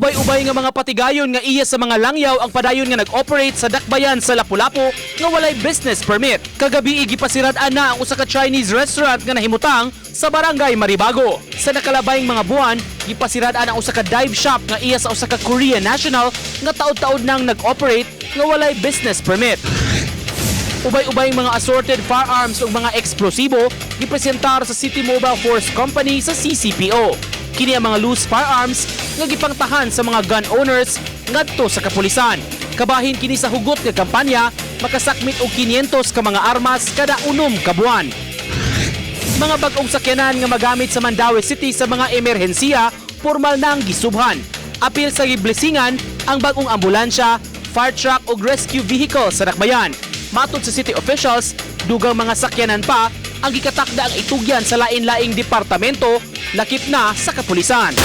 Ubay-ubay nga mga patigayon nga iya sa mga langyaw ang padayon nga nag-operate sa dakbayan sa Lapu-Lapu nga walay business permit. Kagabi, gipasirad-an na ang usa ka Chinese restaurant nga nahimutang sa Barangay Maribago. Sa nakalabayng mga buwan, gipasirad-an ang usa ka dive shop nga iya sa usa ka Korean national nga taod-taod nang nag-operate nga walay business permit. Ubay-ubay mga assorted firearms ug mga eksplosibo gipresentar sa City Mobile Force Company sa CCPO. Kini ang mga loose firearms nga gipangtahan sa mga gun owners ngadto sa kapulisan. Kabahin kini sa hugot nga kampanya makasakmit og 500 ka mga armas kada 6 ka buwan. Mga bag-ong sakyanan nga magamit sa Mandaue City sa mga emerhensiya, formal nang gisubhan. Apil sa giblesingan ang bag-ong ambulansya, fire truck ug rescue vehicle sa dakbayan. Matod sa city officials, dugang mga sakyanan pa ang gikatakda ang itugyan sa lain-laing departamento, lakip na sa kapulisan.